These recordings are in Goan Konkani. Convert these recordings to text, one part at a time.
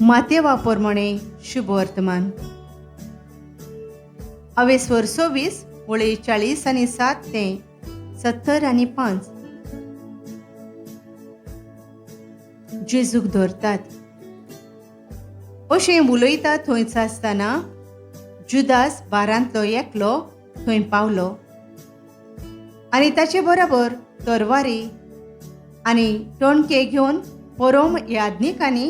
मातेवा प्रमाणे शुभवर्तमान. अवेस्वर 26 वळी 40 आनी 7 ते 75. जेजूक धरतात. अशें उलयता थंयच आसतना जुदास बारांतलो एकलो थंय पावलो आनी ताचे बरोबर तरवारी आनी टोणके घेवन परोम याज्ञिकांनी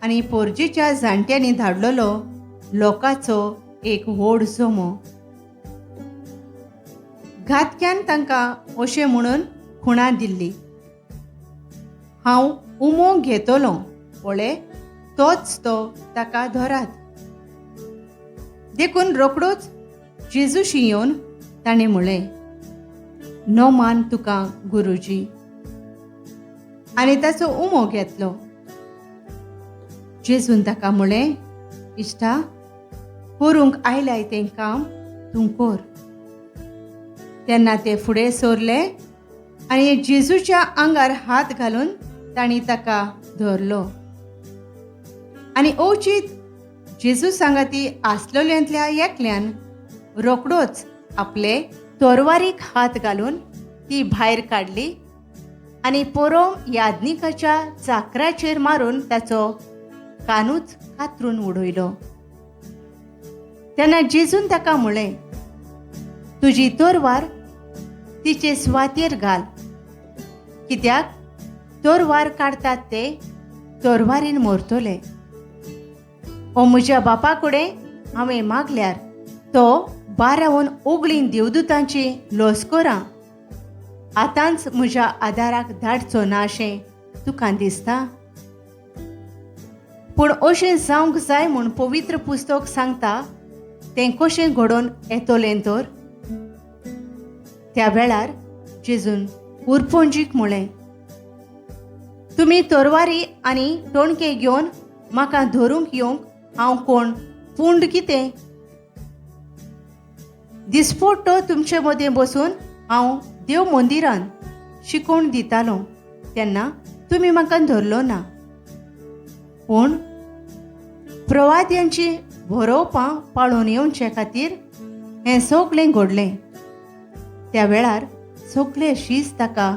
आनी पोरजेच्या जाणट्यांनी धाडलेलो लोकांचो एक व्हड जमो. घातक्यान तांकां अशें म्हणून खुणा दिल्ली, हांव उमो घेतलो पळय तोच तो, ताका धरात. देखून रोखडोच जेजूशी येवन ताणें म्हळें, नोमान तुका गुरुजी, आनी ताचो उमो घेतलो. जेजून ताका म्हळें, इश्टा, करूंक आयलाय तें काम तूं कर. तेन्ना ते फुडें सरले आनी जेजूच्या आंगार हात घालून तांणी ताका धरलो. आनी अवचीत जेजू सांगाती आसलेल्यांतल्या एकल्यान रोखडोच आपले तरवारीक हात घालून ती भायर काडली आनी पोरोम याज्ञिकाच्या चाकराचेर मारून ताचो कानूच कातरून उडयलो. तेन्ना जेजून ताका म्हळें, तुजी तरवार तिचे सुवातेर घाल, कित्याक तरवार काडटात ते तरवारीन मरतले. ओ म्हज्या बापा कडेन हांवें मागल्यार तो बारावन ओगळीं देवदूतांची लस्करां आतांच म्हज्या आदाराक धाडचो ना अशें तुका दिसता? पूण अशें जावंक जाय म्हूण पवित्र पुस्तक सांगता, तें कशें घडोवन येतलें तर? त्या वेळार जेजून उरपोंजीक म्हळें, तुमी तरवारी आनी टोणके घेवन म्हाका धरूंक येवंक हांव कोण पूंड कितें? दिसपट्टो तुमचे मदें बसून हांव देव मंदिरान शिकोवण दितालो तेन्ना तुमी म्हाका धरलो ना, पूण प्रवाद्यांची बरोवपां पाळून येवचे खातीर हें सगळें घडलें. त्या वेळार सगळे शीस ताका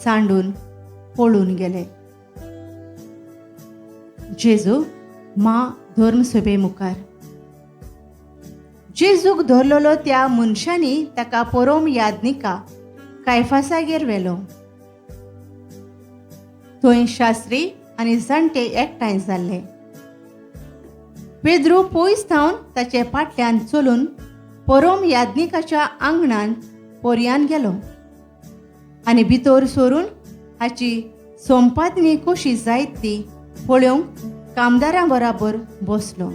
सांडून पळून गेले. जेजू मा धर्मसभे मुखार. जेजूक धरलेलो त्या मनशांनी ताका परोम याज्ञिका कायफासागेर व्हेलो. थंय शास्त्री आनी जाणटे एकठांय जाल्ले. पेद्रू पयस थावन ताचे फाटल्यान चलून परोम याज्ञिकाच्या आंगणान पोरयान गेलो आनी भितर सरून हाची संपादनी कशी जायत ती पळोवंक कामदारां बराबर बसलो.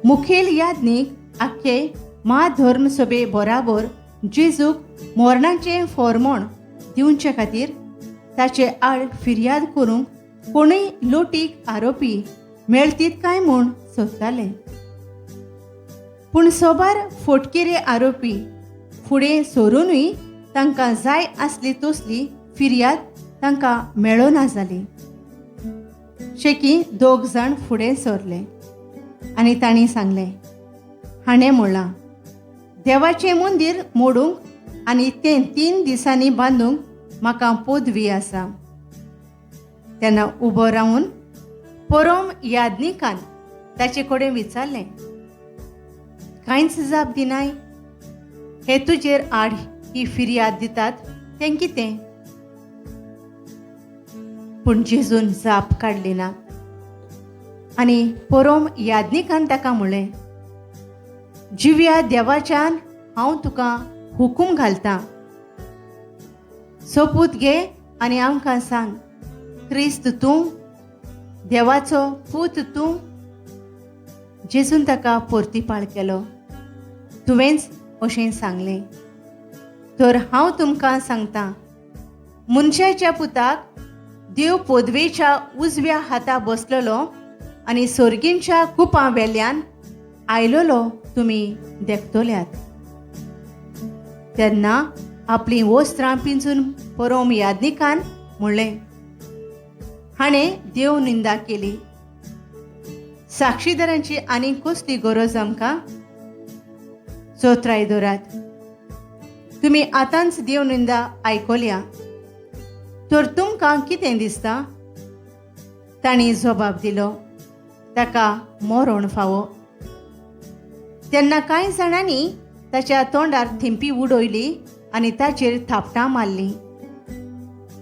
मुखेल याज्ञीक आख्खे म्हाधर्मसभे बराबर जेजूक मरणाचें फॉर्मोण दिवचे खातीर ताचे आड फिर्याद करूंक कोणूय लोटीक आरोपी मेळतीत काय म्हूण सोदताले. पूण सोबार फोटकेरे आरोपी फुडें सरुनूय तांकां जाय आसली तसली फिर्याद तांकां मेळना जाली. शेकी दोग जाण फुडें सरले आनी तांणी सांगलें, हाणें म्हणलां, देवाचें मंदीर मोडूंक आनी तें 3 दिसांनी बांदूंक म्हाका पदवी आसा. तेन्ना उबो रावन परोम याज्ञिकान ताचे कडेन विचारलें, कांयच जाप दिनाय? हे तुजेर आड ही फिर्याद दितात तें कितें? पूण जेजून जाप काडली ना. आनी परोम याज्ञिकान ताका म्हणलें, जिव्या देवाच्यान हांव तुका हुकूम घालतां, सोपूत घे आनी आमकां सांग, क्रिस्त तूं, देवाचो पूत तूं? जेजून ताका पोर्तिपाळ केलो, तुवेंच अशें सांगलें. तर हांव तुमकां सांगतां, मनशाच्या पुताक देव पदवेच्या उजव्या हाता बसलेलो आनी सोर्गींच्या कुपां वेल्यान आयलेलो तुमी देखतल्यात. तेन्ना आपलीं वस्त्रां पिंजून परोम याज्ञिकान म्हणलें, हाणें देव निंदा केली. साक्षीदारांची आनीक कसली गरज आमकां? चोत्राय दवरात, तुमी आतांच देवनिंदा आयकल्या, तर तुमकां कितें दिसता? तांणी जबाब दिलो, ताका मरण फावो. तेन्ना कांय जाणांनी ताच्या तोंडार थिंपी उडयली आनी ताचेर थापटां मारलीं.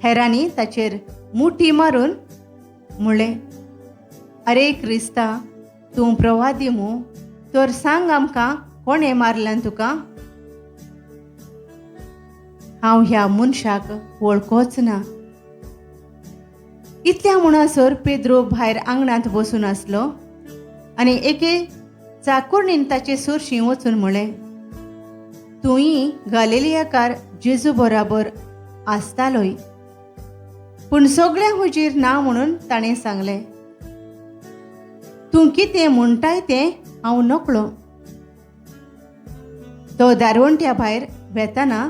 हेरांनी ताचेर मुठी मारून म्हणलें, अरे क्रिस्ता, तूं प्रवादी मू, तर सांग आमकां कोणें मारल्यान तुका? हांव ह्या मनशाक वळखोच ना. इतल्या म्हणसर पेद्रो भायर आंगणांत बसून आसलो आनी एके चाकोरणीन ताचे सरशीं वचून म्हणलें, तूंय गालिलियाकार जेजू बराबर आसतालोय. पूण सगळ्यां हुजीर ना म्हणून ताणें सांगलें, तूं कितें म्हणटाय तें हांव नकळो. तो दारवंट्या भायर वेतना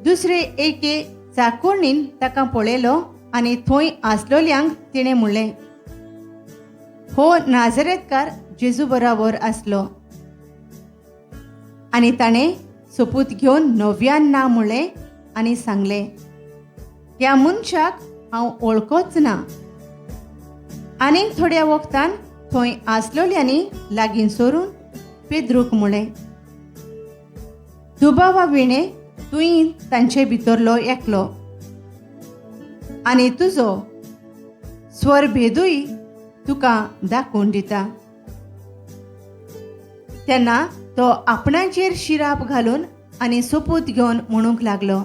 दुसरे एके चाकोरणीन ताका पळयलो आनी थंय आसलोल्यांक तिणें म्हणलें, हो नाजरेतकार जेजू बराबर आसलो. आनी ताणें सोपूत घेवन नव्यान ना म्हणलें आनी सांगलें, ह्या मनशाक हांव वळखोच ना. आनीक थोड्या वखदान थंय आसलोल्यांनी लागीं सरून पेद्रूक म्हणलें, दुबावा विणें तूंय तांचे भितरलो एकलो आनी तुजो स्वरभेदूय तुका दाखोवन दिता. तेन्ना तो आपणाचेर शिराप घालून आनी सोपूत घेवन म्हणूंक लागलो,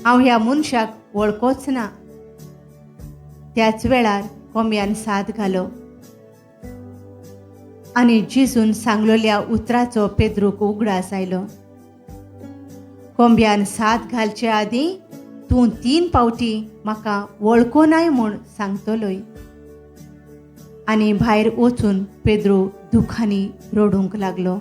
हांव ह्या मनशाक वळखोच ना. त्याच वेळार कोंब्यान साद घालो आनी जेजून सांगलोल्या उतराचो पेद्रूक उगडास आयलो. कोंब्यान साद घालचे आदीं तूं 3 फावटी म्हाका वळखोनाय म्हूण सांगतलोय. आनी भायर वचून पेद्रू दुखांनी रडूंक लागलो.